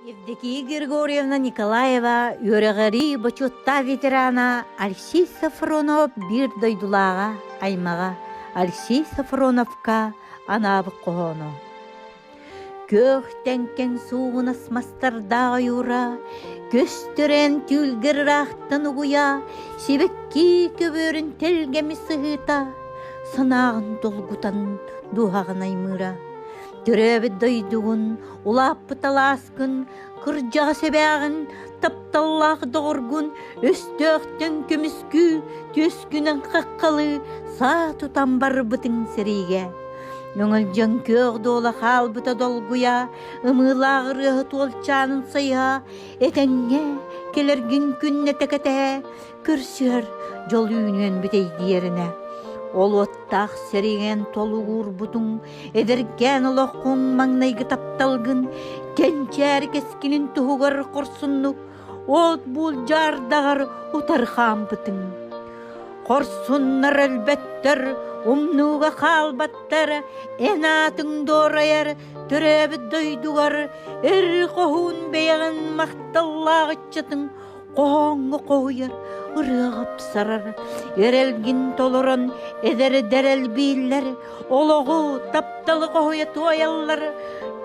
Евдокия Григорьевна Николаева үөрэҕирии бочуоттаах ветерана Алексей Софронов биир дойдулааҕа, аймаҕа Алексей Софроновка анаабыт хоһооно. Күөх тэҥкэҥ суугунас мастардаах ойуура, көстөрөн түүлгэр ыраахтан угуйа, сибэкки көбүөрүн тэлгэми сыһыыта, санааҕын долгутан дууһаҕын аймыыра. Төрөөбүт дойдугун, улааппыт алааскын, кырдьаҕас эбээҕин, тапталлаах доҕоргун өстөөхтөн көмүскүү, түөскүнэн хаххалыы саа тутан барбытыҥ сэриигэ. Өҥөлдьөн күөх дуола хаалбыта долгуйа, ымыылаах ырыаһыт уолчаанын сайыһа, этэҥҥэ кэлэргин күннэтэ кэтэһэ, көрсүһэр дьол үүнүөн бүтэйдиэринэ. Ол уоттаах сэриҥэн толугуурбутуҥ, эдэркээн олоххуҥ маҥнайгы тапталгын, кэнчээри кэскилин туһугар хорсуннук от булдьаардаҕар утары хаампытыҥ. Хорсуннар өлбөттөр, умнууга хаалбаттар, эн аатыҥ дуорайар төрөөбүт дойдугар эр хоһуун бэйэҕин махталлаах ыччатыҥ хоһооҥҥо хоһуйар, ырыаҕа ыпсарар, эрэлгин толорон эдэрдэр элбииллэр, олоҕу, тапталы хоһуйа туойаллар,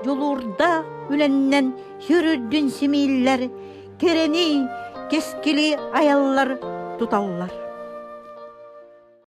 дьулуурдаах үлэннэн сүр үрдүн симииллэр, кэрэни, кэскили айаллар, туталлар.